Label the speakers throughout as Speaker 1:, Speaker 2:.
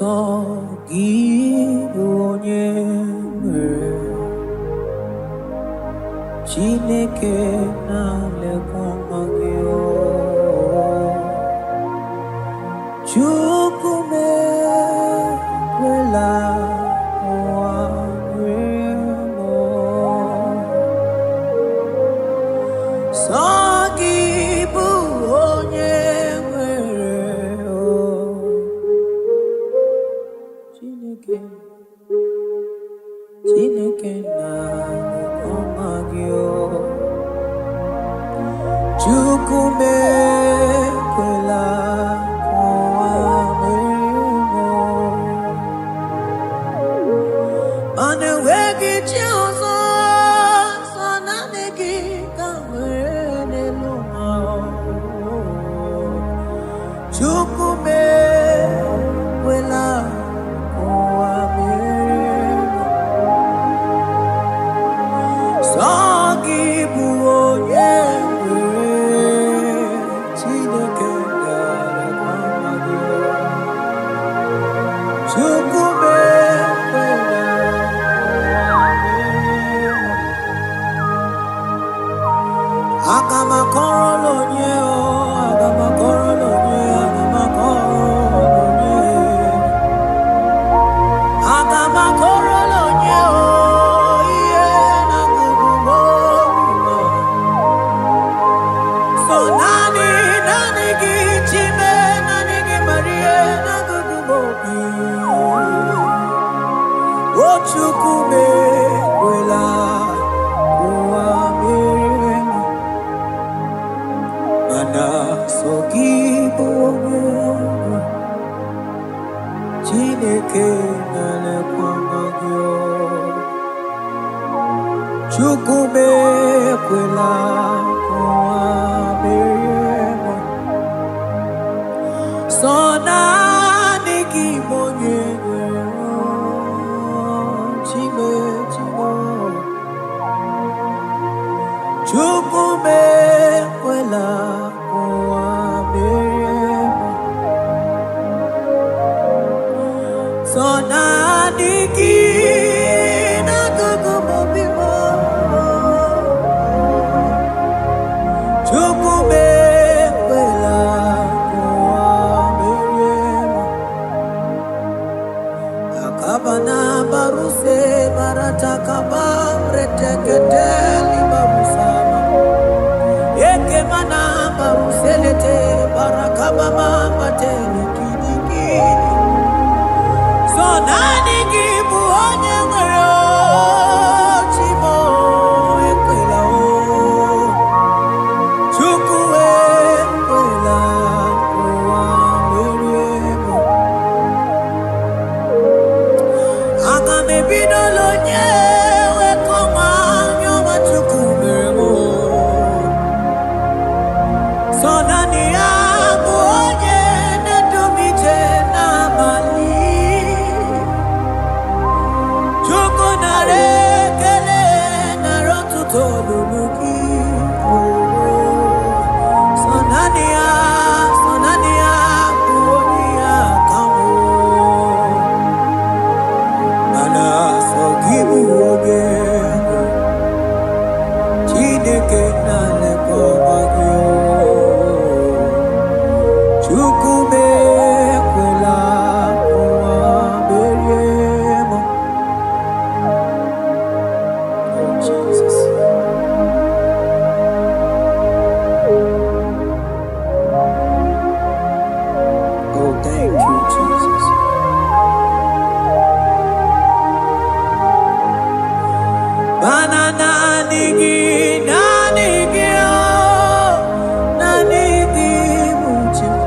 Speaker 1: Sọ gị bụ onye nwere. Chineke na-alekwa nwa gị o. Chukwu m ekwela ụwa rie m o. Sọ gị bụ onye nwere o. Chineke, Chineke na-alekwa nwa gị o. Chukwu m ekwela ka ụwa merie m o. Mana enweghị chi ọzọ, sọ naanị gị ka m nwere n'elu ụwa. Chukwu m ekwela ka ụwa merie m. Sọ gị bụ onye nwere. Chineke na-alekwa nwa gị. Chukwu m ekwela ụwa merie m. Aga m akọrọ onye o, aga m akọrọ onye, aga m akọrọ onye. Aga m akọrọ onye o, ihe na-agụgụ m obi m. So naanị, naanị gị, Chime, naanị gị mara ihe na-agụgụ m obi. O Chukwu m ekwela ụwa merie m. Mana sọ gị bụ onye nwe. Chineke na-elekwa nwa gị o. Chukwu m ekwela ka ụwa merie m. Sọ naanị gị bụ onye nwere o. Chime, Chime. Chukwu m ekwela ka ụwa merie m. Sọ naanị gị n'akụkụ m obi m. Chukwu m ekwela ka ụwa merie m. Akabana baruse baratakaba reteketeli barusama. Ekemana baruselete barakabama batele kidikidi. So naanị gị bụ onye nwere o, Chimo ekwela o. Chukwu ekwela ụwa merie m. Aga m ebidola onye wekọma anya ọma Chukwu mere m o. Sọ naanị ya bụ onye na-edu m ije n'abalị. Chukwu nara ekele, nara ọtụtụ olulu gị. Sọ naanị ya, sọ naanị ya bụ onye ya ka m o. Mana sọ gị bụ onye nwe. Chineke na-alekwa ọma gị o. Chukwu m ekwela ụwa merie m. Oh Jesus. Oh, thank you, Jesus. Mana naanị gị, naanị gị, oh, naanị gị bụ chi m.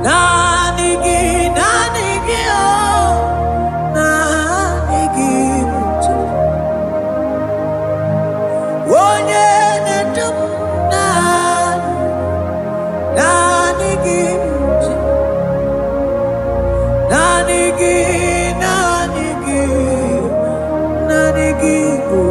Speaker 1: Naanị gị, naanị gị, oh, naanị gị bụ chi m. Onye na-edu m naanị, naanị gị bụ chi m. Naanị gị, naanị gị, naanị gị bụ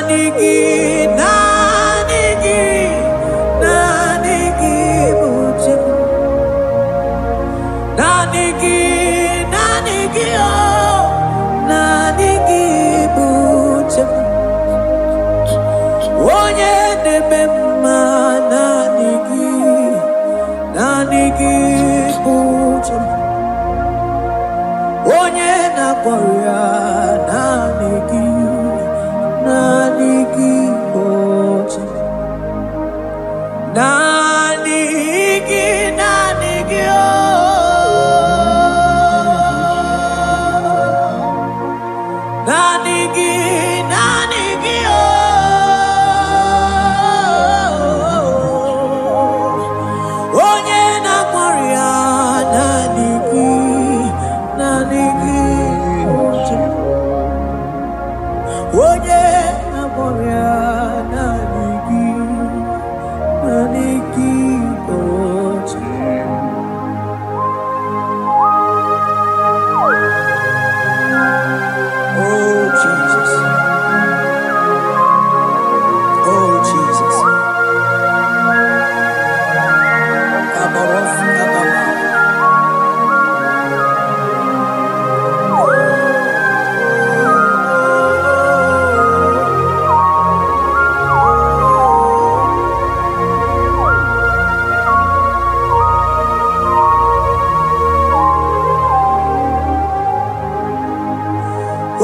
Speaker 1: Naanị gị, naanị gị, naanị gị bụ chi m. Naanị gị, naanị gị, oh, naanị gị bụ chi m. Onye na-eme mma, naanị gị, naanị gị bụ chi m. Onye na-agwọ ọrịa, naanị gị, naanị gị bụ chi m. Naanị gị, naanị gị, oh. Naanị gị, naanị gị, oh. Onye na-agwọ ọrịa, naanị gị, naanị gị bụ chi m. Onye na-agwọ ọrịa, naanị gị, naanị gị bụ chi m. Oh Jesus, oh Jesus. Kabaros kabala.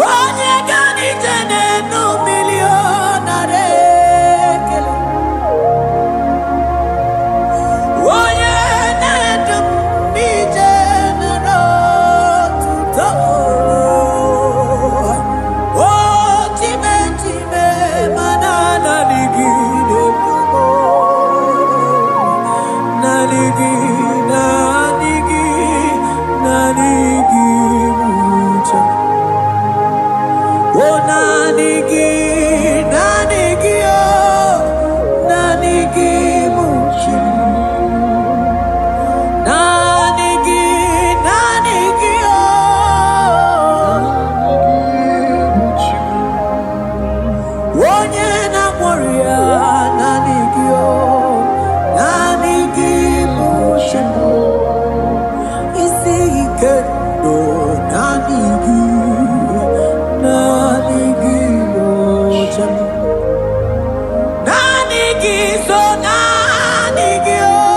Speaker 1: Onye ga n'ije n'enu mmiri ọ nara ekele. Onye na-edu m n'ije nara otuto. O chime chime mana naanị gị na-edu m. Naanị gị, naanị gị, naanị gị bụ chi m. Oh, naanị gị, naanị gị, oh, naanị gị bụ chi m. Naanị gị, naanị gị, oh, onye na-agwọ ọrịa, naanị gị, oh, naanị gị bụ chi m. Isi ike ndụ, naanị gị, naanị gị bụ chi m. Naanị gị so, naanị gị, oh,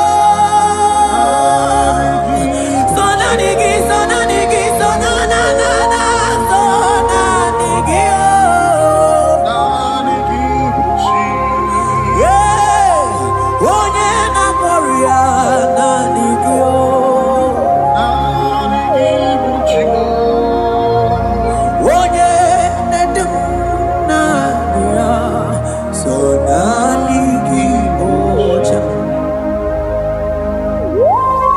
Speaker 1: so naanị gị, so naanị gị, so na na na na so naanị gị, oh. Yeah, onye na-agwọ ọrịa, naanị gị, oh. Onye na-edu m, naanị ya so, naanị gị bụ chi m.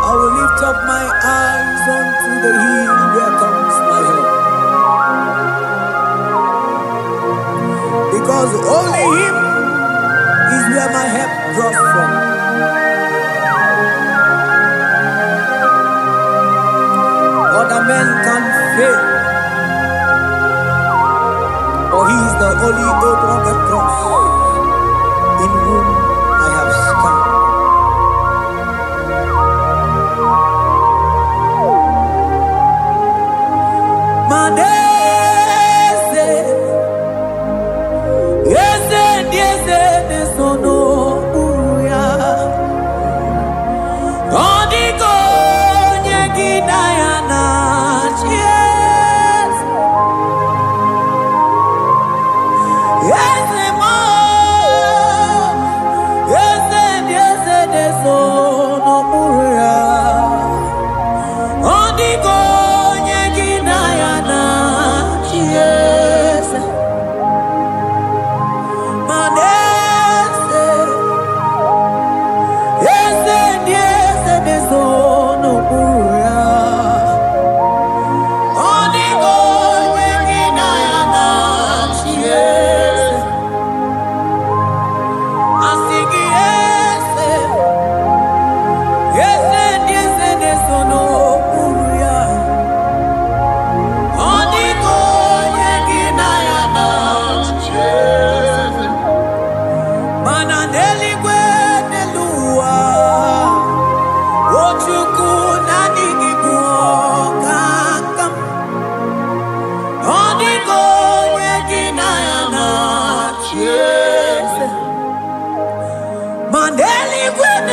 Speaker 1: I will lift up my eyes unto the hill, where comes my help. Because only Him is where my help draws from. Other men can fail, but He is the only old rugged cross in whom I have stand. Maneze, eze ndị eze na-eso n'okpuru ya. Ọ dịghị onye gị na ya na-achị eze. Eze m, eze ndị eze na-eso n'okpuru ya. Ọ dịghị onye gị na ya na-achị eze. Ma n'eze,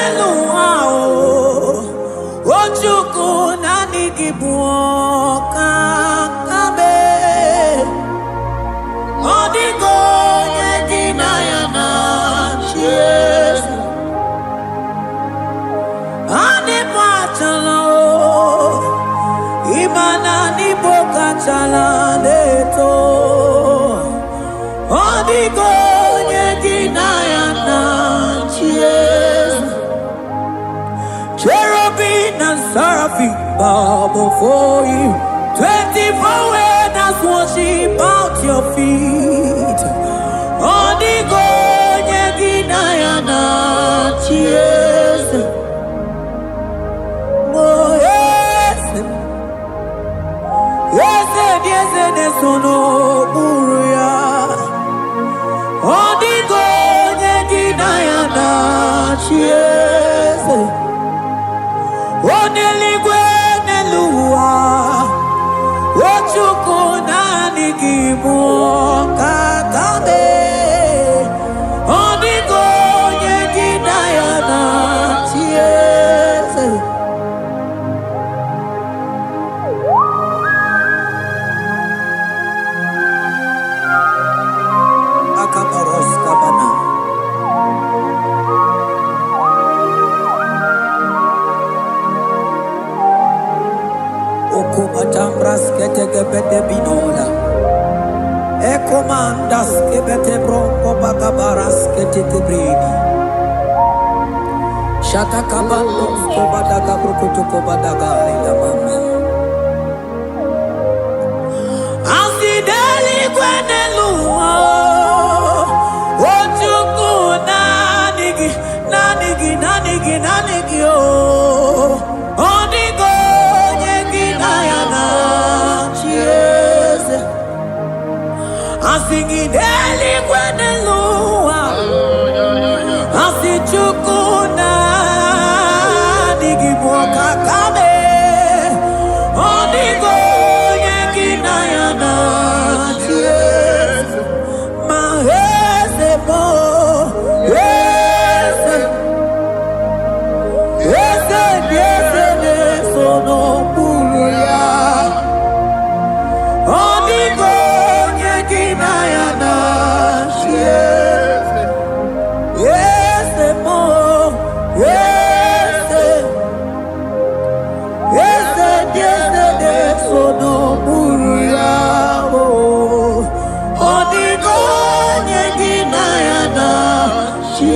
Speaker 1: n'elu ụwa o, o Chukwu, naanị gị bụ ọka kabe. Ọ dịghị onye gị na ya na-achị eze. Anyị bụ achala o, ịma na n'Igbo kachala na-eto. Ọ dịghị onye gị na ya na-achị eze. Cherubim and seraphim bow before you. 24 elders worship at your feet. Ọ dịghị onye gị na ya na-achị eze. Oh, eze, eze dị, eze na-eso n'okpuru ya. Ọ dịghị onye gị na ya na-achị eze. Onye eluigwe n'elu ụwa, o Chukwu, naanị gị bụ ọkaka mee. Ọ dịghị onye gị na ya na-achị eze. Akabaros kabana. Okumatambras ketekebete binola. Ekomandas kebete bronco bakabaras ketekebredi. Shatakabando kobadaga brukutu kobadaga ila mama. Asị n'eluigwe n'elu ụwa, o Chukwu, naanị gị, naanị gị, naanị gị, naanị gị o. Ọ dịghị onye gị na ya na-achị eze. Asị gị n'eluigwe n'elu ụwa, asị Chukwu, naanị gị bụ ọkaka mee. Ọ dịghị onye gị na ya na-achị eze. Ma eze bụ eze, eze dị, eze na-eso n'okpuru ya. Ọ dịghị onye gị na ya na-achị eze. Eze mụ, eze, eze dị, eze na-eso n'okpuru ya o. Ọ dịghị onye gị na ya na-achị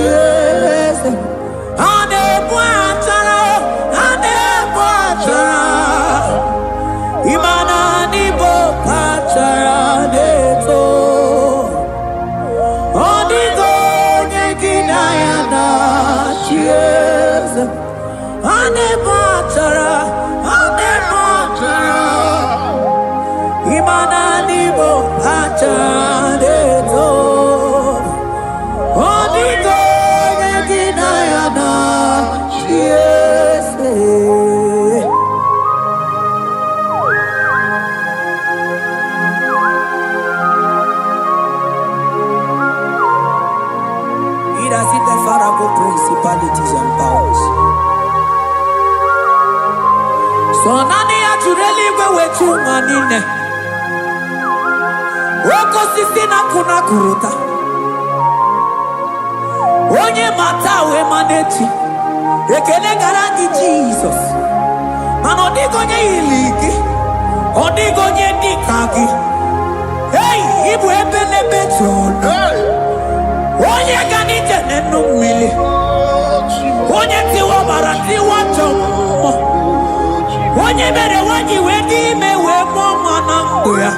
Speaker 1: eze. A na-ebu achara, a na-ebu achara. Ịma na n'Igbo kachara na-eto. Ọ dịghị onye gị na ya na-achị eze. A na-ebu achara, a na-ebu achara. Ịma na n'Igbo kachara na-eto. Ọ dịghị onye gị na ya na-achị eze. He that sitteth far above principalities and powers. So naanị ya jụrụ eluigwe wee chụ ụwa niile. Oke osisi na-akụ na-akụrụta. Onye mata wee ma n'echi. Ekele gara gị, Jizọs. Mana ọ dịghị onye yiri gị. Ọ dịghị onye dị ka gị. Ei, ịbụ ebe n'ebe jụrụ. Onye ga n'ije n'enu mmiri. Onye tiwa ọbara tiwa chọ mmụọ. Onye mere nwanyị wee dị ime wee mụọ nwa na ndụ ya.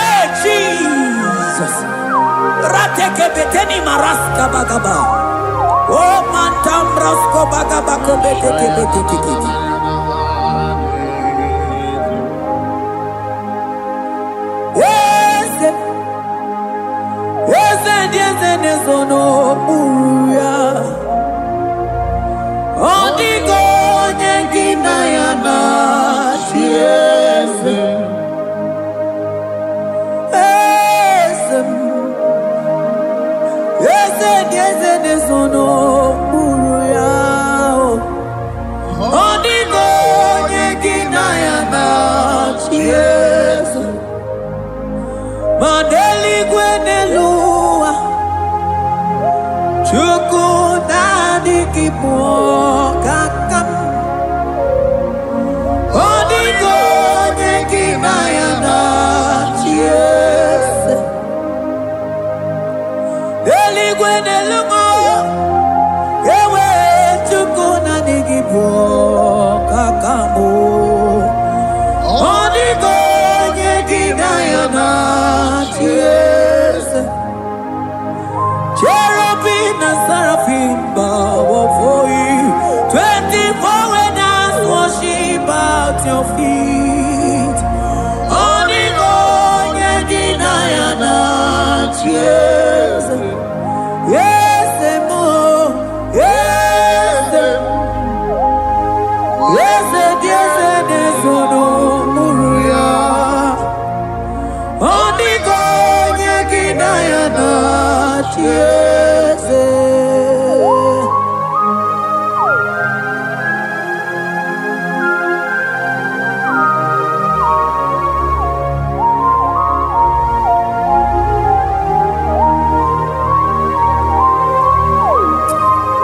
Speaker 1: Ee, Jizọs. Ratekebeteni maraska bagaba. O mantambrasko bagaba kobetekebetekete. Eze, eze ndị eze na-ezo n'okpuru ya. Ọ dịghị onye gị na ya na-achị eze. Eze m, eze dị, eze na-ezo n'okpuru ya. eze, ma n'eluigwe n'elu ụwa, Chukwu, naanị gị bụ ọkaka m. Ọ dịghị onye gị na ya na-achị eze. Eluigwe n'elu ụwa, ewe Chukwu, naanị gị bụ ọkaka m. Ọ dịghị onye gị na ya na-achị eze. Cherubim and seraphim bow before you. 24 elders worship at your feet. Ọ dịghị onye gị na ya na-achị eze. Eze m, eze m, eze dị eze na-ezo n'okpuru ya. Ọ dịghị onye gị na ya na-achị eze.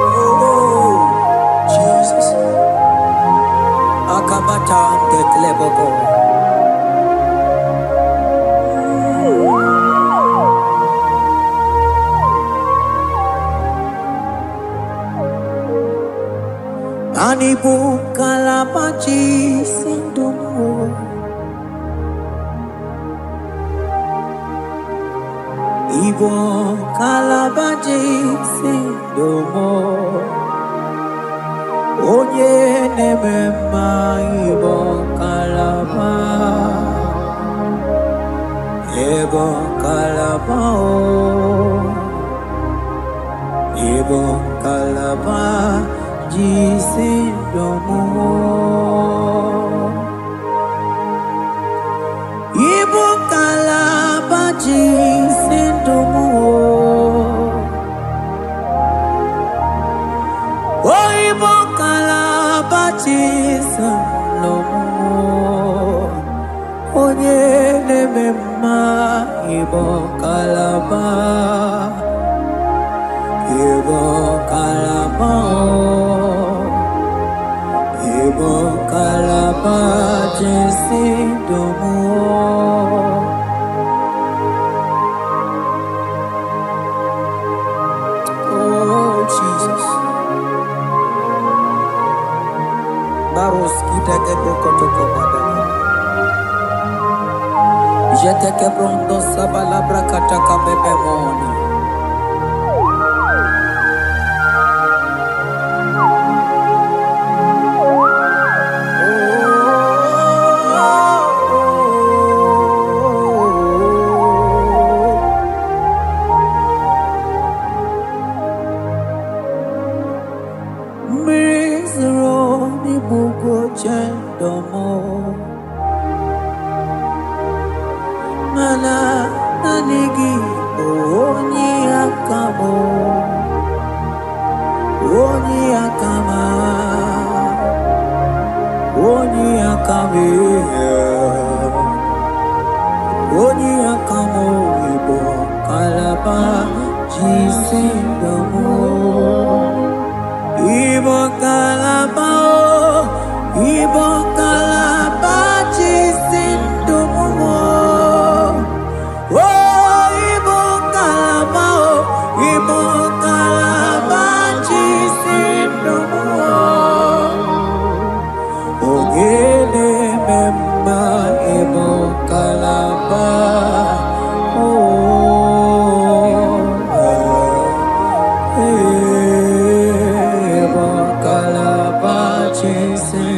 Speaker 1: Oh, Jesus. Akabata ndekleboko. Anyị bụ ngalaba si ndụ m o. Ịbụ ngalaba si ndụ m o. Onye na-eme mma, ịbụ ngalaba. Ịbụ ngalaba o. Ịbụ ngalaba ji si ndụ m o. Ịbụ ngalaba ji si ndụ m o. O ịbụ ngalaba ji si ndụ m o. Onye na-eme mma, ịbụ ngalaba. Ịbụ ngalaba o. Ịbụ ngalaba ji si ndụ m o. Oh, Jesus. Baros kita kebro kotoko badana. Jete kebrondo sabala brakata kabebe moni. Oh, mmiri zoro n'igbugo chendomo, mana naanị gị bụ onye aka m, onye aka m, onye aka m ihe, onye aka m. Igbo kalaba ji si ndụ m. Igbo kalaba o, Igbo kalaba ji si ndụ m o. O Igbo kalaba o, Igbo kalaba ji si ndụ m o. Onye na-eme mma, Igbo kalaba o. Igbo kalaba ji si.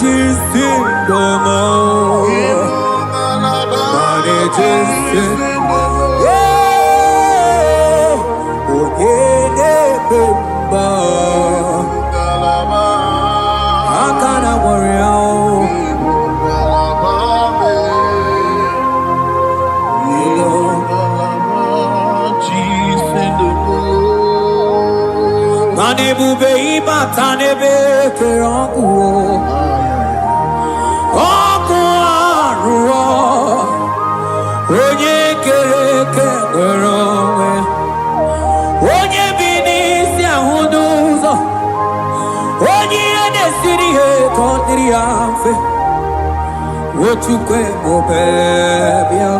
Speaker 1: Jisi ndomo. Mane jisi. Yeah, onye na-eme mma. Aka na gwọrọ ya o. Ilo. Mana ebube, ịbata n'ebe kere ọkụ o. Ọkụ arụọ, onye kere eke nwere onwe, onye bi n'isi ahụ n'ụzọ, onye ihe na-esiri ihe ka ọ dịrị ya mfe. Otukwe ebube, bịa.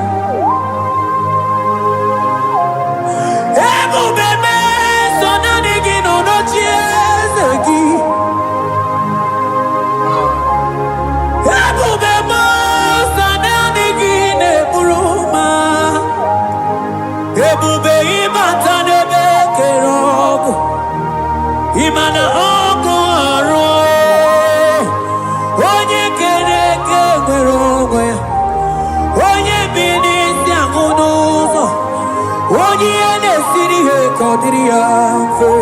Speaker 1: Ebube meso, naanị gị nọ n'oche eze gị. Ebube mọsọ, naanị gị na-eburu ma. Ebube, ịbata n'ebe kere ọkụ, ịma na ọkụ arụ, onye kere eke nwere onwe ya, onye bi n'isi ahụ n'ụzọ, onye ihe na-esiri ihe ka ọ dịrị ya mfe.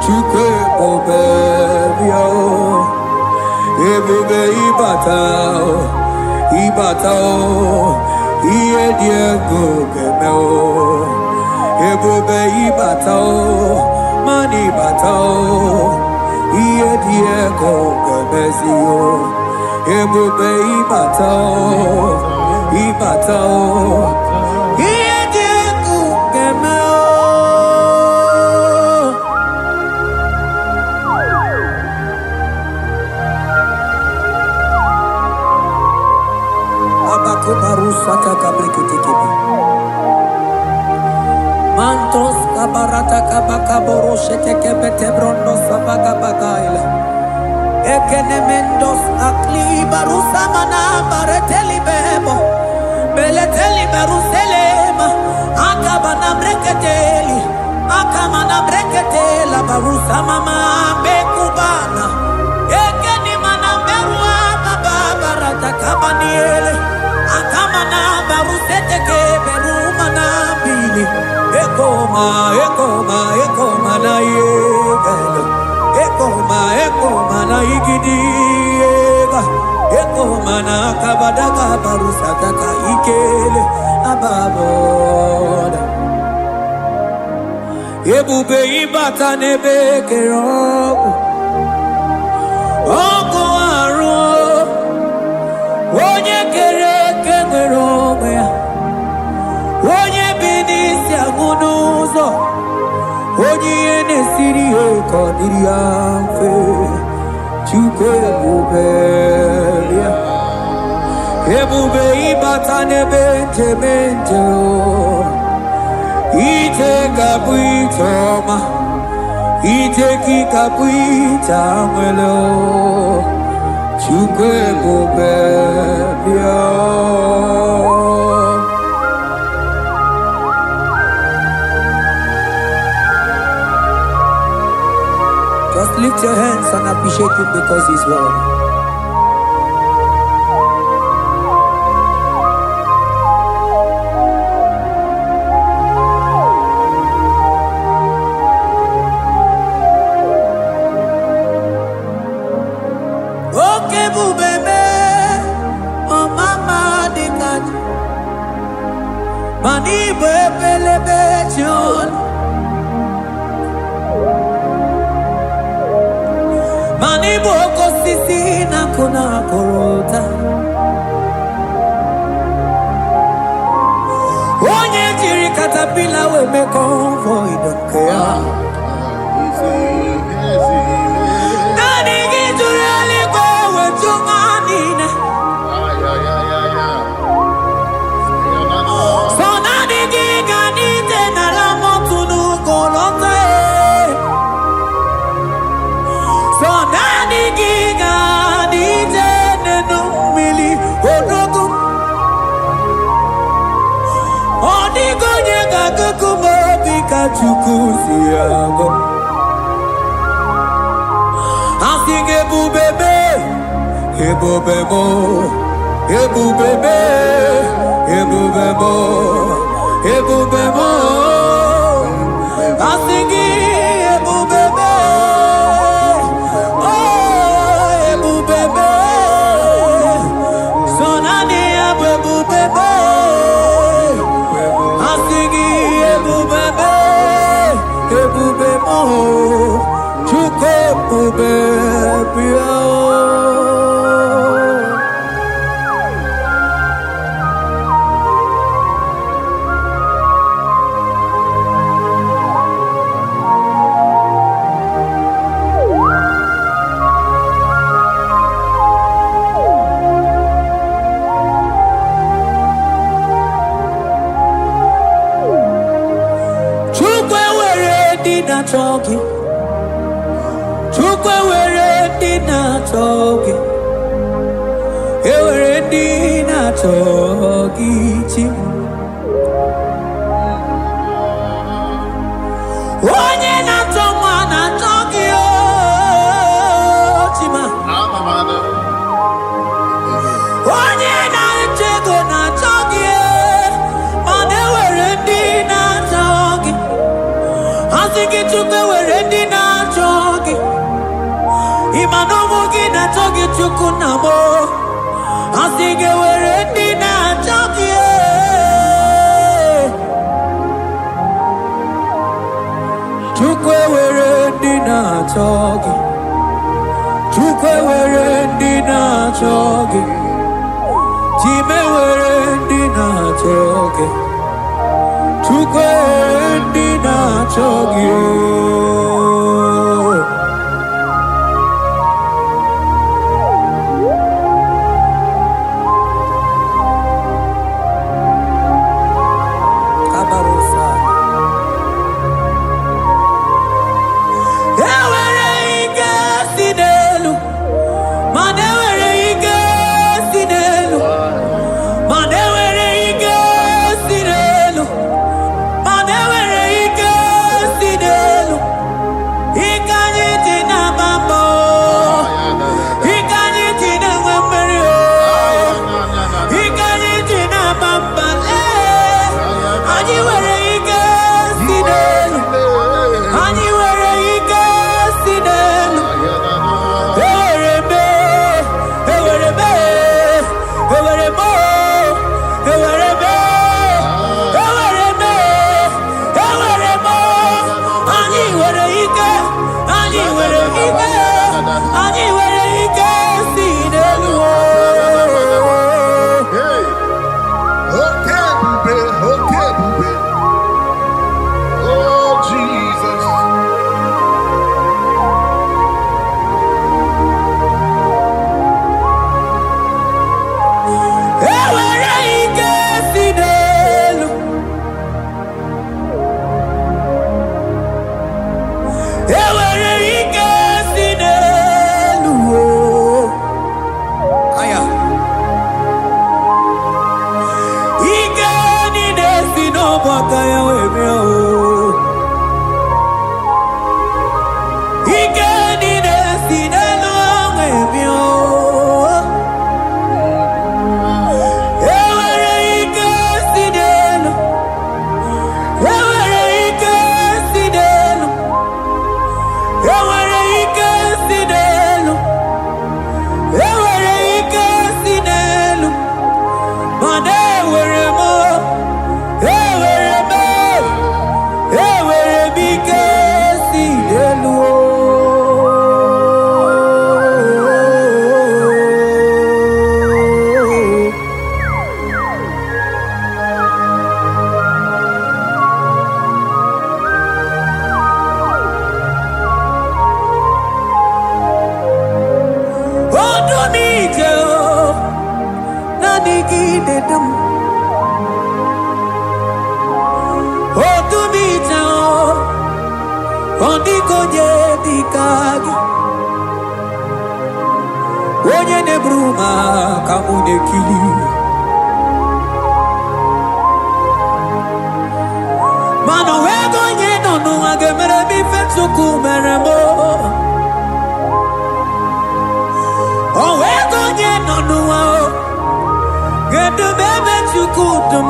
Speaker 1: Chukwu ebube, bịa o. Ebube, ịbata o, ịbata o, ihe dị egwu ga-eme o. Ebube, ịbata o, mana ịbata o, ihe dị egwu ga-emezi o. Ebube, ịbata o, ịbata o, ihe dị egwu ga-eme o. Abakubarusata kabreketekebe. Mantos kabarata kabakaboro shetekebete brondo sabagabagaila. Ekenemendos akli barusamana bareteli bebo. Beleteli baruselema. Akabana breketeli. Akamana breketela barusamama bekubana. Ekeni mana berua baba barata kabaniele. Akamana baruseteke berumana bili. Ekoma, ekoma, ekoma na yegelo. Ekoma, ekoma na igidi ega. Ekoma na kabadaka barusataka ikele ababoda. Ebube, ịbata n'ebe kere ọkụ. Ọkụ arụ, onye kere eke nwere onwe ya. Onye bi n'isi agụ n'ụzọ, onye ihe na-esiri ihe ka ọ dịrị ya mfe. Chukwu ebube, bịa. Ebube, ịbata n'ebe njem nje o. Ije ga-abụ ije ọma, ije gị ga-abụ ije anwele o. Chukwu ebube, bịa. Just lift your hands and appreciate him because he's worthy. Oke ebube mee, ọmama dị ka ji, mana ịbụ ebelebe ji ọnụ, mana ịbụ oke osisi na-akụ na akụrụ ụta. Onye jiri caterpillar wee mee convoy nke ya. Naanị gị jụrụ eluigwe wee jụ ma niile. So naanị gị ga n'ije n'ala mọtụ n'ugo lọta e. So naanị gị ga n'ije n'enu mmiri, odogwu. Ọ dịghị onye ga-agụgụ m obi ka Chukwu si agụ. Asị gị, ebube mee. Ebube m, ebube m, ebube m, ebube m. Asị gị ebube m, oh, ebube m. So naanị ya bụ ebube m. Asị gị ebube m, ebube m, Chukwu ebube bịa. Chukwu ewere ndị na-achọ gị. Chukwu ewere ndị na-achọ gị. Ewere ndị na-achọ gị, chi. Onye na-achọ nwa na-achọ gị o chima. Onye na-achọ ego na-achọ gị, mana ewere ndị na-achọ gị. Asị gị Chukwu ewere ndị na-achọ gị. Ịma na ụmụ gị na-achọ gị, Chukwu na m. Asị gị ewere ndị na-achọ gị. Chukwu ewere ndị na-achọ gị. Chukwu ewere ndị na-achọ gị. Chime were ndị na-achọ gị. Chukwu ewere ndị na-achọ gị. Kabarosa. Ewere ike si n'elu, mana ewere ike si n'elu, mana ewere ike si n'elu, mana ewere ike si n'elu. Ike anyị ji na-agba mbọ, ike anyị ji na-enwe mmeri o, ike anyị ji na-agba mba lee. Anyị nwere ike si n'elu, anyị nwere ike si n'elu. Ewere m, ewere m, ewere m, ewere m, ewere m, ewere m. Anyị nwere ike, anyị nwere ike, anyị nwere ike si n'elu o.
Speaker 2: Hey! Oke ebube, oke ebube. Oh, Jesus.
Speaker 1: Ewere ike si n'elu. Ewere ike si n'elu o. Aya. Ike niile si n'ọbụ aka ya wee bịa o. Ike niile si n'elu wee bịa o. Ewere ike si n'elu. Ewere ike si n'elu. Ewere ike si n'elu. Ewere ike si n'elu. Mana ewere m, ewere m, ewere m ike si n'elu o. Odu m ije o, naanị gị na-edu m. Odu m ije o, ọ dịghị onye dị ka gị. Onye na-eburu m aka mụ na-ekili. Mana o nweghị onye nọ n'ụwa ga-emere m ife Chukwu mere m. O nweghị onye nọ n'ụwa o, kedu m ebe Chukwu dum?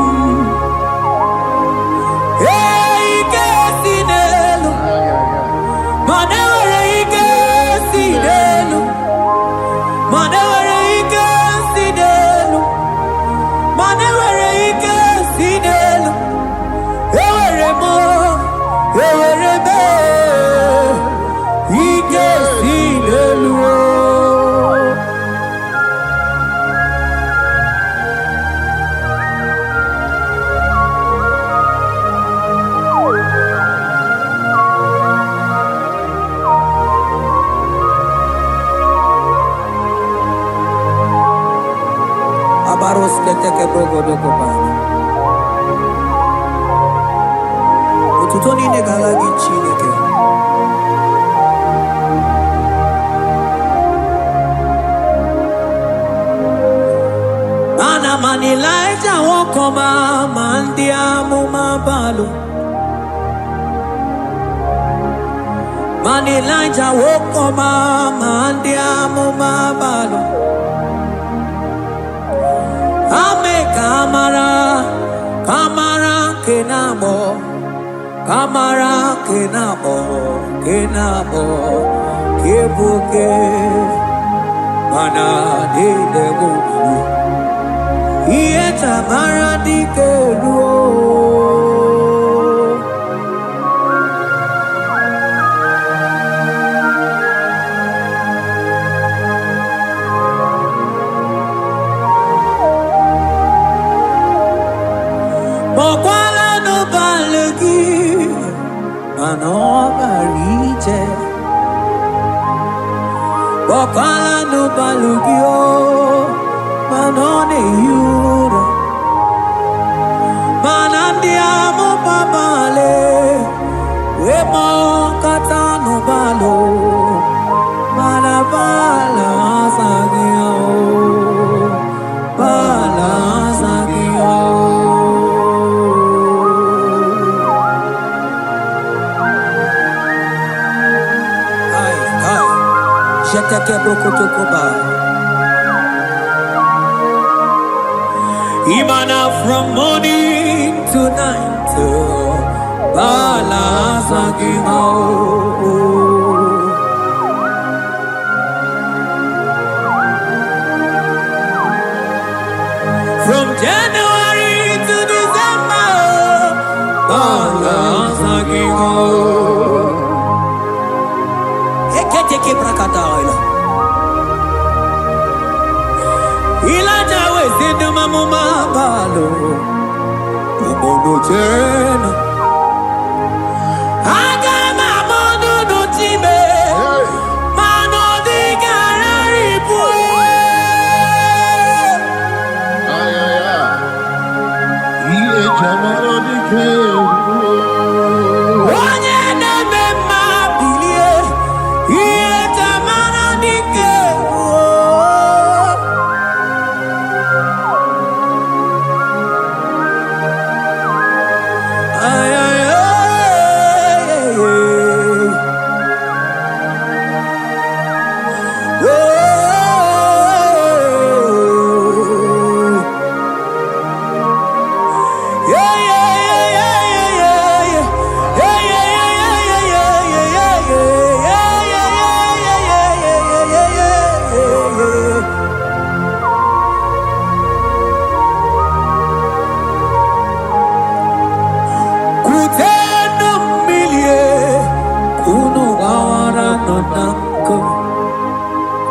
Speaker 1: Ee, ike si n'elu, mana enwere ike si n'elu, mana enwere ike si n'elu, mana enwere ike si n'elu. Enwere m, enwere m ike si n'elu o. Abarosketeke brogodokobana. Otuto niile ga-ala gị, Chineke. Mana mana Ịlaịja nwoke ọma, ma ndị amụma balụ. Mana Ịlaịja nwoke ọma, ma ndị amụma balụ. Ame ka amara, ka amara nke na-agbọ, ka amara nke na-agbọ, nke na-agbọ, nke bụ oke, mana niile bụ ihe tamara dike ruo. Kpọkwala n'ụbalị gị, mana ọ gara ije. Kpọkwala n'ụbalị gị o, mana ọ na-ehi ụra. Mana ndị amụma bale wee kpọkọta n'ụbalụ, mana bala azaghị ya o, bala azaghị ya o. Kai, kai. Jeteke brokotokoba. Imana from morning to night, bala azaghị ha o. From January to December, bala azaghị ha o. Eketeke brakataila. Ilaja wee sị ndị amụma balụ, "Ụmụnụ jeenụ. Aga m ama n'unu time,
Speaker 2: Hey!
Speaker 1: mana ọ dịghị ararịpụ."
Speaker 2: Ay, ay, ay. Ihe eji amara dike ruo.
Speaker 1: Onye na-eme mma, bilie, ihe tamara dike ruo. Ay, ay, ay, ay, ay. Oh. Yeah, yeah, yeah, yeah, yeah, yeah. Yeah, yeah, yeah, yeah, yeah, yeah, yeah, yeah, yeah, yeah, yeah, yeah, yeah, yeah, yeah, yeah. Kutenu mmiri, kunu gbawara nọ na nkụ.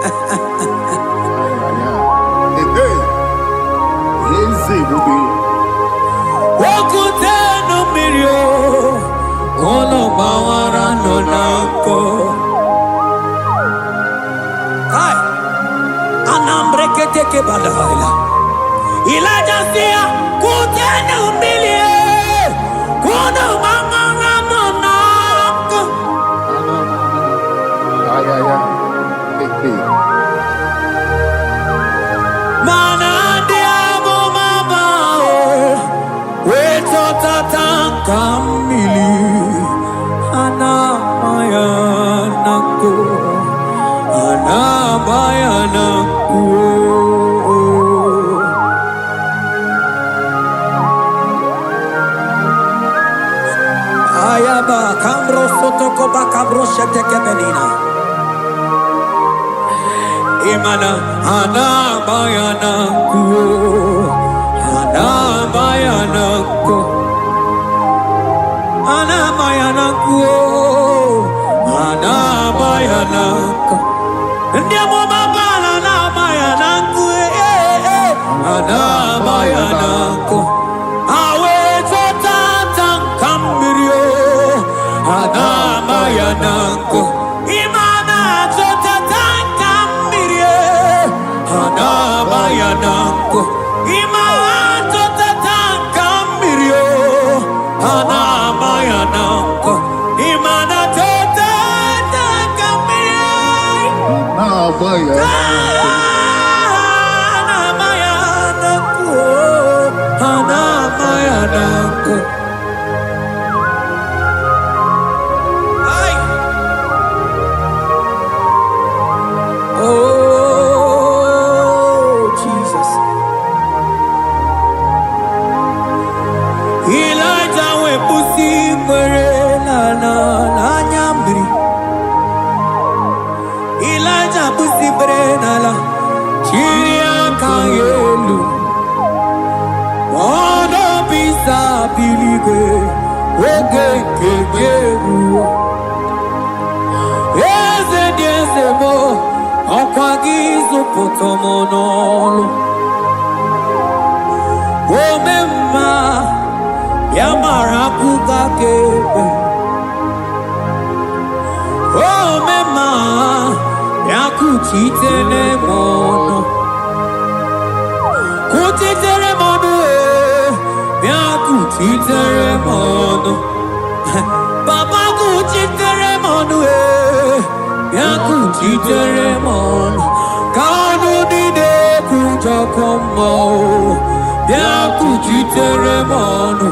Speaker 2: Ay, ay, ay. Hey, hey. Eze ebube.
Speaker 1: Okutenu mmiri o, unu gbawara nọ na nkụ. Kai, anambreketeke badaila. Ilaja si ya, "Kutenu mmiri, kunu gbawara nọ na nkụ."
Speaker 2: Ay, ay, ay. Hey, hey.
Speaker 1: Mana ndị amụma bao wee chọtata nka mmiri a na-agba ya na nkụ, a na-agba ya na nkụ. Lambro sotoko bakabro shetekebelina. Imana anabayana ku, anabayana ku, anabayana ku, anabayana ku. Ndị amụma Baal anabayana ku, eh, eh, anabayana ku. Ha wee chọta nta nka mmiri o, anabayana ku. Ịma na-achọta nta mmiri e, anabayana nkụ. Ịma achọta nka mmiri o, anabayana nkụ. Ịma na-achọta nka mmiri.
Speaker 2: Na-agba ya n'nkụ.
Speaker 1: Anabayana nkụ, anabayana nkụ. Ai! Oh, Jesus. Ịlaịja wee kwụsị ikpere n'ala n'anya mmiri. Ịlaịja kwụsị ikpere n'ala, chiri aka ya elu. Ọnọbisa biligwe, oge nke gị eruo. Eze dị eze m, ọkwa gị zụpụta m n'ọlụ. Ome mma, ya mara akụkọ aka ebe. Ome mma, ya kuchitere m ọnụ. Kuchitere m ọnụ ee, ya kuchitere m ọnụ. Baba kuchitere m ọnụ ee, ya kuchitere m ọnụ. Ka ọnụ niile kwujọkọ mmụọ, bịa kuchitere m ọnụ.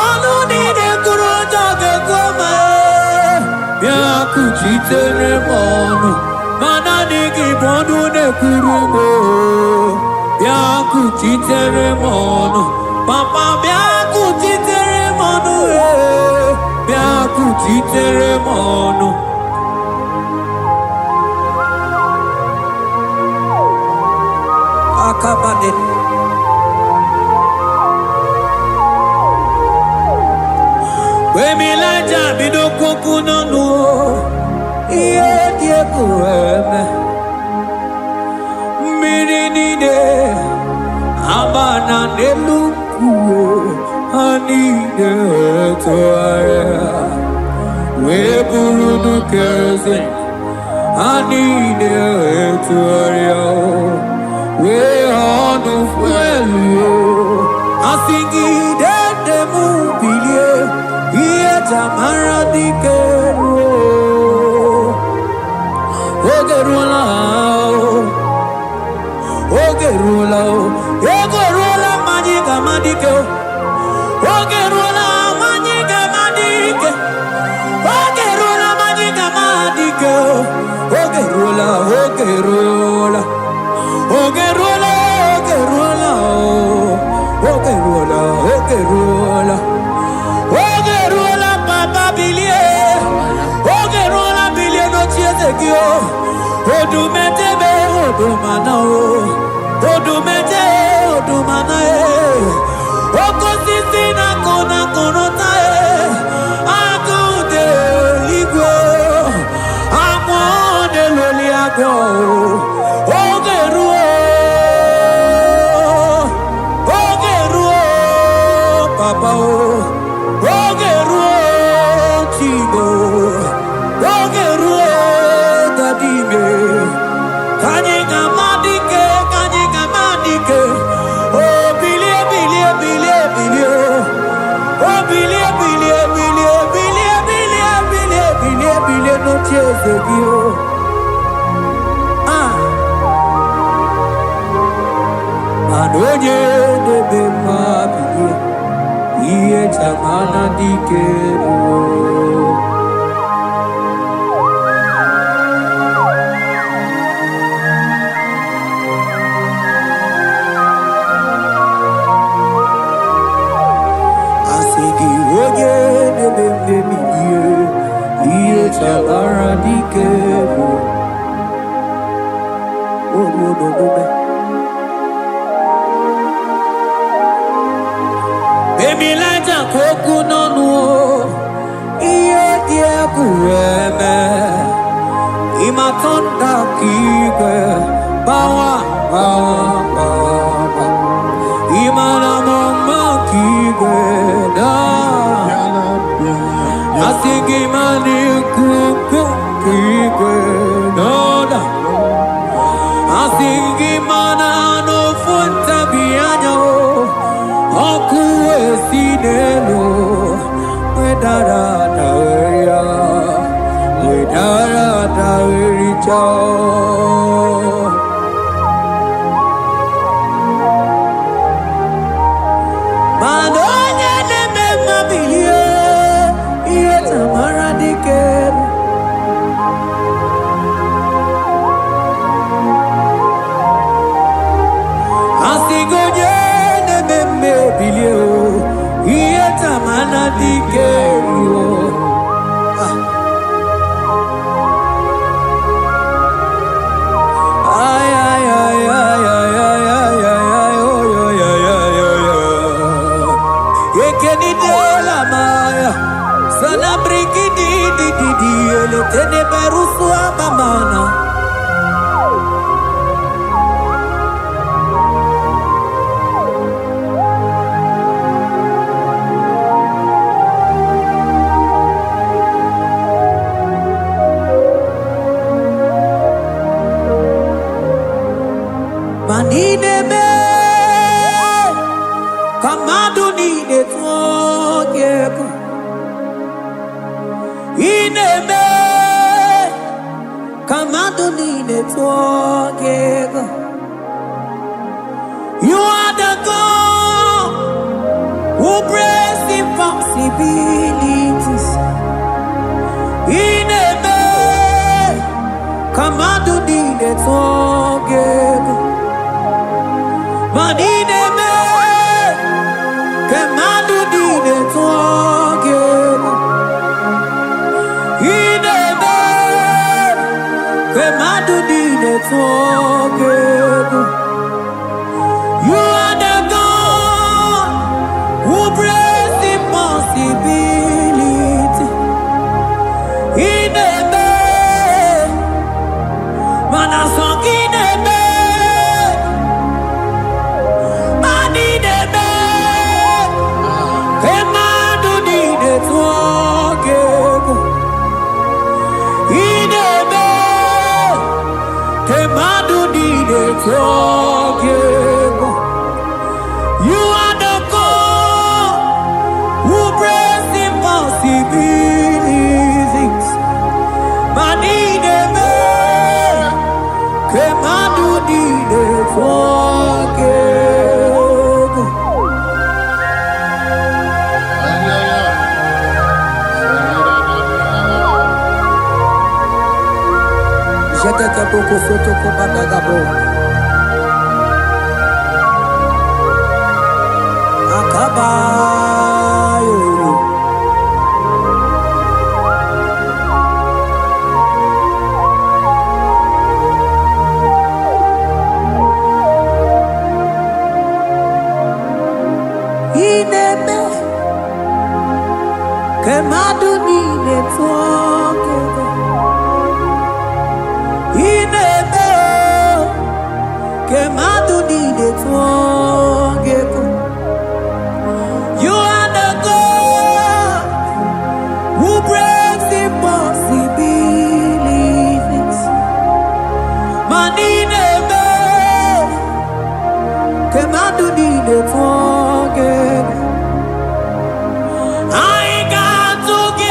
Speaker 1: Ọnụ niile kwuru ụjọ ga-ekwu ma ee, bịa kuchitere m ọnụ. Ma naanị gị bụ ọnụ na-ekwuru m oo. Bịa kuchitere m ọnụ. Papa bịa kuchitere m ọnụ ee, bịa kuchitere m ọnụ. Akabade. Emilaja bido kwokwu n'ọnụ o, ihe dị egwu eme. Mmiri niile ama na n'elu nkwụ ha niile tụgharịa wee bụrụ nnukwu eze. Ha niile tụgharịa wee ọnụ fuelu. Asị gị dede m bilie, ihe jamara dike ruo. Oge ruola o, oge ruola o, ego ruola mgbe anyị ga-ama dike o. Oge ruola mgbe anyị ga-ama dike. Oge ruola mgbe anyị ga-ama dike o. Oge ruola, oge ruola. Oge ruola, oge ruola o. Oge ruola, oge ruola. Oge ruola papa bilie. Oge ruola bilie n'oche eze gị o. Odumetebe odumana o. Odumete odumana e. Oke osisi na-akụ na akụrụta e. Agụ dị eluigwe. Amụọ na-eloli agụ. Oge ruo. Oge ruo papa o. Oge ruo Chibo. Oge ruo Dadime. Ka anyị ga-ama dike, ka anyị ga-ama dike. O bilie, bilie, bilie, bilie. O bilie, bilie, bilie, bilie, bilie, bilie, bilie, bilie n'oche eze gị o. Ah, mana onye na-eme mma bilie, ihe jamana dike ruo. Asị gị onye na-eme mmebi ihe, O ruo n'omume. Emilaja ka okwu n'ọnụ o, ihe dị egwu eme. Ịmatọnda ka igwe gbawa gbawa gbawa. Ịmara m ọma ka igwe daa.
Speaker 2: Bịala, bịala, bịala.
Speaker 1: Asị gị ma n'ikuku nke igwe n'ọda. Asị gị mana n'ofu ntabi anya o, ọkụ esi n'elu wedara daweria, wedara dawericha o. Mana onye na-eme mma bilie, ihe tamara dike. Asị gị onye na-eme mma ebilie o, ihe tamara dike ruo. Ay, ay, ay, ay, ay, ay, ay, ay, ay, oy, oy, ay, ay, oy, oy. Ekenidela maya, sana brigidi di di di, eletene berusua mamana. Ma n'ime ka mmadụ niile tụọ gị egwu. Ị na-eme ka mmadụ niile tụọ gị egwu. You are the God who breaks impossibilities. Ị na-eme ka mmadụ niile tụọ gị egwu. Ma ị na-eme ka mmadụ niile tụọ gị egwu. Ị na-eme ka mmadụ niile tụọ gị egwu. You are the God who breaks impossibility. Ị na-eme mana sọ gị na-eme, ma ị na-eme ka mmadụ niile tụọ gị egwu. Ị na-eme ka mmadụ niile tụọ gị egwu. You are the God who breaks impossibilities. Ma ị na-eme ka mmadụ niile tụọ gị egwu.
Speaker 2: Ay, ay, ay.
Speaker 1: Jetete boko soto ko badagabo. Akabayo. Ị na-eme ka mmadụ niile tụọ gị egwu. Ị na-eme o, ka mmadụ niile tụọ gị egwu. You are the God who breaks impossibilities. Ma ị na-eme ka mmadụ niile tụọ gị egwu. Anyị ga-atụ gị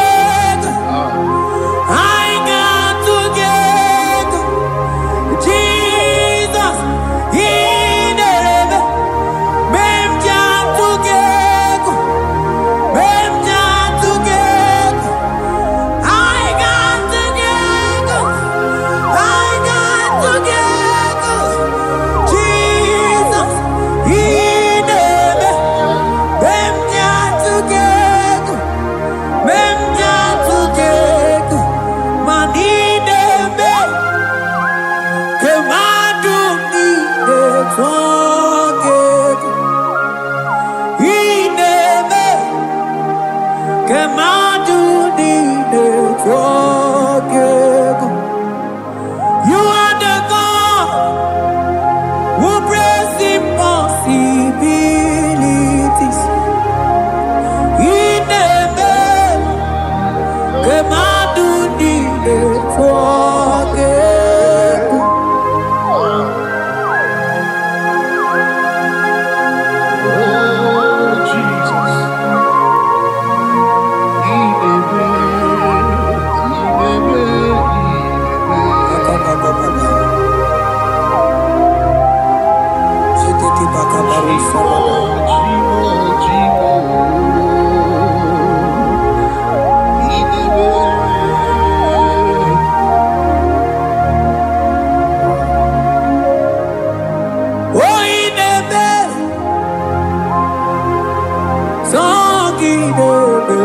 Speaker 1: tụọ gị egwu. You are the God who breaks impossibilities. Ị na-eme ka mmadụ niile tụọ gị egwu.
Speaker 2: Oh, Jesus. Ị na-eme, ị na-eme, ị na-eme. Chimo, Chimo, Chimo. Ị na-eme.
Speaker 1: Oh, ị na-eme, sọ gị na-eme.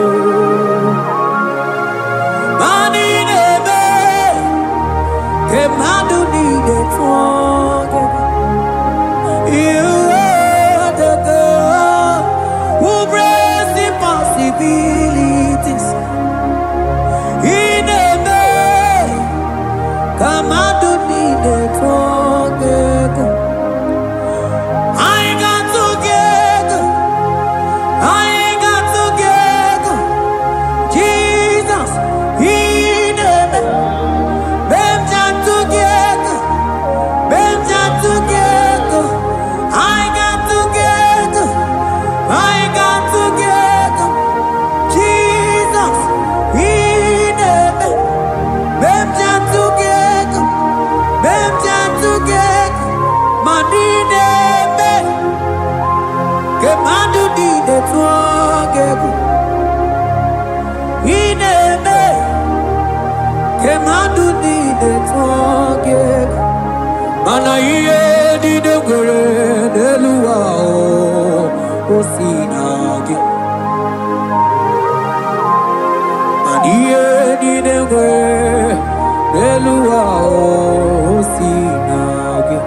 Speaker 1: Mana ị na-eme ka mmadụ niile tụọ gị. You are the God who breaks impossibilities. Ị na-eme ka mmadụ niile tụọ gị egwu. Anyị ga-atụ gị egwu. Anyị ga-atụ gị egwu. Jizọs, ị na-eme. Mgbe m ji atụ gị egwu. Mgbe m ji atụ gị egwu. Anyị ga-atụ gị egwu. Anyị ga-atụ gị egwu. Jizọs, ị na-eme. Mgbe m ji atụ gị egwu. Mgbe m ji atụ gị egwu. Ma ndị na-eme ka mmadụ niile tụọ gị egwu. Ị na-eme ka mmadụ niile tụọ gị egwu. Mana ihe niile nwere n'elu ụwa o si na gị. Mana ihe niile nwere n'elu ụwa o si na gị.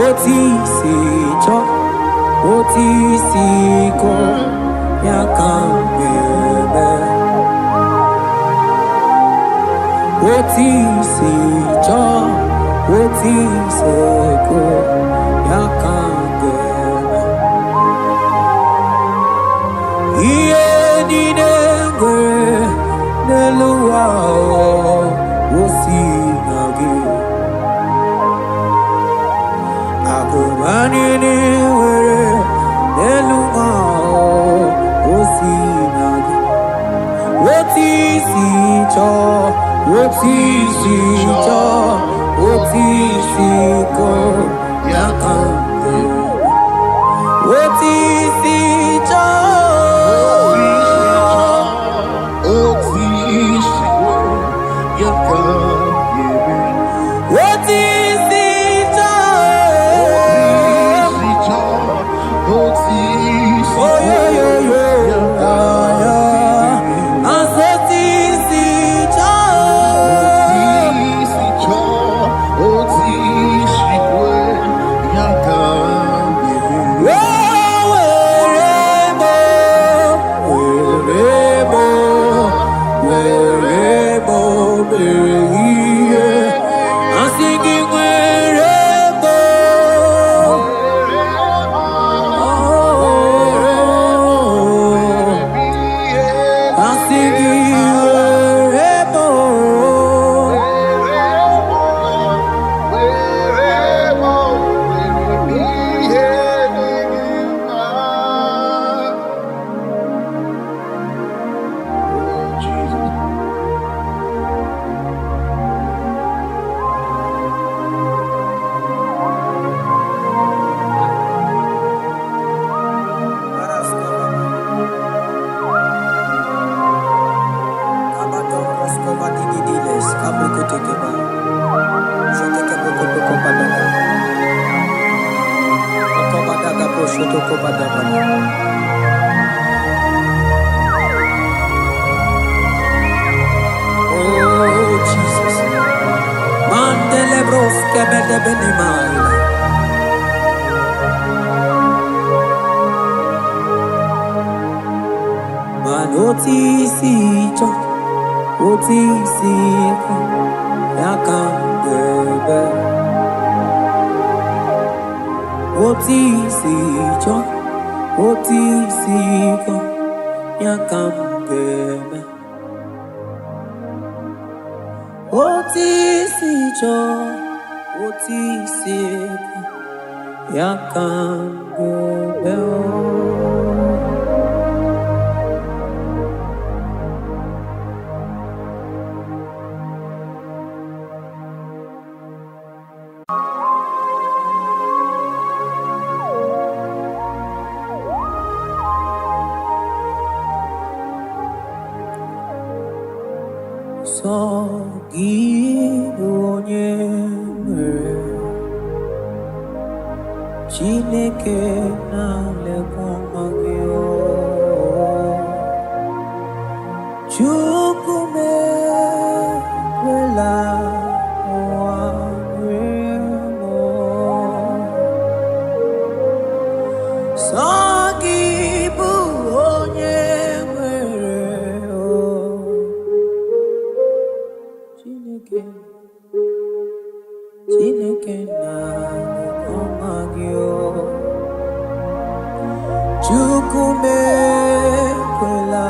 Speaker 1: Otu isi chọọ, otu isi kọọ, ya ka m ga-eme. Otu isi chọọ, otu isi kọọ, ya ka m ga-eme. Ihe niile nwere n'elu ụwa o si na gị. Akụba niile nwere n'elu ụwa o si na gị. Otu isi chọọ, otu isi chọọ, otu isi kọọ, ya ka m ga-eme. Otu isi chọọ.
Speaker 2: Otu isi ya ka ga-eme.
Speaker 1: Otu isi chọọ.
Speaker 2: Otu isi chọọ, otu isi
Speaker 1: Oyoyoyo,
Speaker 2: ya ka ga-eme.
Speaker 1: Asị otu isi chọọ.
Speaker 2: Otu isi chọọ, otu isi kwe, ya ka ga-eme.
Speaker 1: O were m, were m, were m mere ihe. Asị gị were m. Oh, asị gị were m. Oh, Jesus. Mandele broske bede bene maila. Mana Otu isi chọọ, otu isi kwu, ya ka m ga-eme. Otu isi chọọ, otu isi kwu, ya ka m ga-eme. Otu isi chọọ, otu isi kwu, ya ka m ga-eme. Sọ gị bụ onye nwere Chineke na-alekwa nwa gị o. Chukwu m ekwela ụwa rie m o. Sọ gị bụ onye nwere o. Chineke, Chineke na-alekwa nwa gị o. Chukwu m ekwela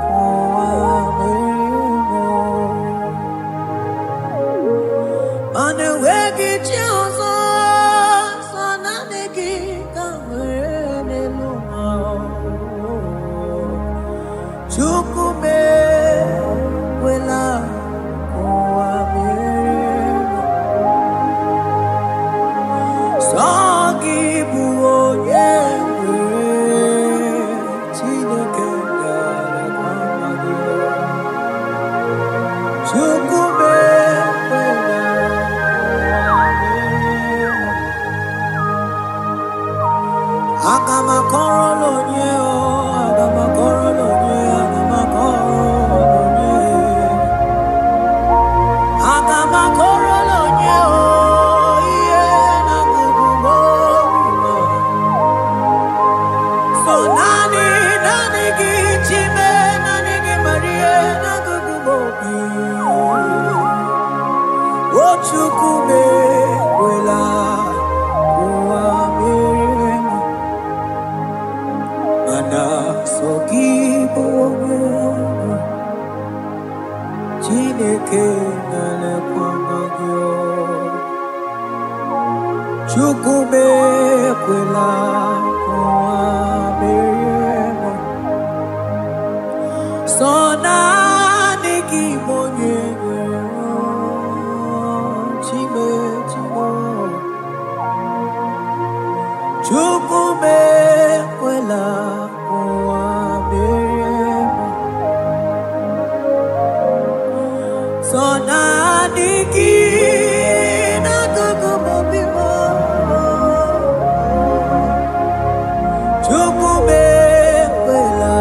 Speaker 1: ka ụwa merie m o. Mana enweghị chi ọzọ, sọ naanị gị ka m nwere n'elu ụwa. Chukwu m ekwela ka ụwa merie m. Sọ gị bụ onye nwere Chineke na-elekwa nwa gị. Chukwu m ekwela ụwa merie m. Aga m akọrọ onye o, aga m akọrọ onye, aga m akọrọ onye. Aga m akọrọ onye o, ihe na-agụgụ m obi m. So naanị, naanị gị Chime, naanị gị Maria, na-agụgụ m obi. O Chukwu m ekwela ụwa merie m. Mana sọ gị bụ onye nwe Chineke na-elekwa nwa gị o. Chukwu m ekwela ka ụwa merie m. Sọ naanị gị bụ onye nwere o. Chime, Chime. Chukwu m ekwela ka ụwa merie m. Sọ naanị gị n'akụkụ m obi m. Chukwu m ekwela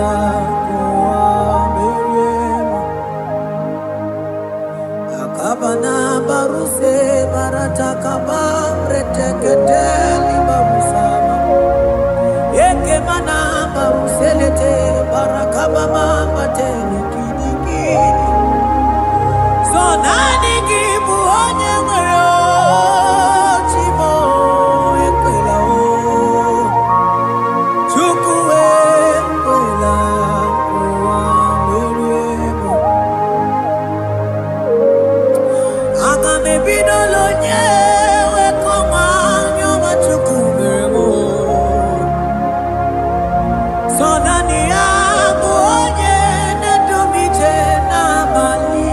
Speaker 1: ka ụwa merie m. Akabana baruse baratakaba reteketeli barusama. Eke mana baruselete barakaba matele kidikidi. So naanị gị bụ onye nwere chi m ekwela o. Chukwu ekwela ụwa merie m. Aga m ebidola onye wekọma anya ọma Chukwu mere m o. So naanị ya bụ onye na-edu m ije n'abalị.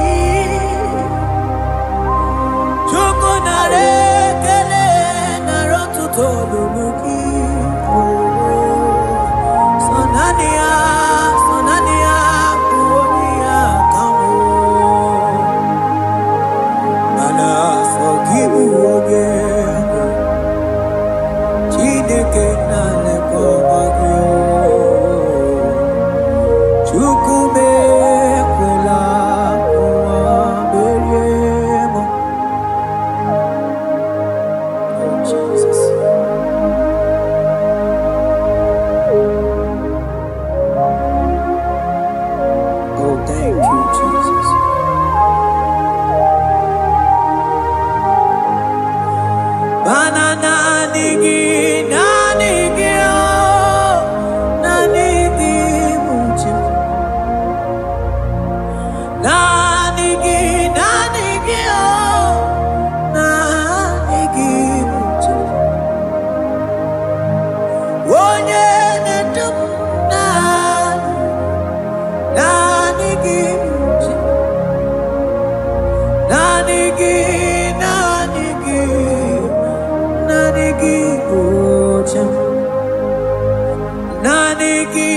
Speaker 1: Chukwu nara ekele nara ọtụtụ olulu gị. So naanị ya, so naanị ya bụ onye ya ka m. Mana sọ gị bụ Naanị gị.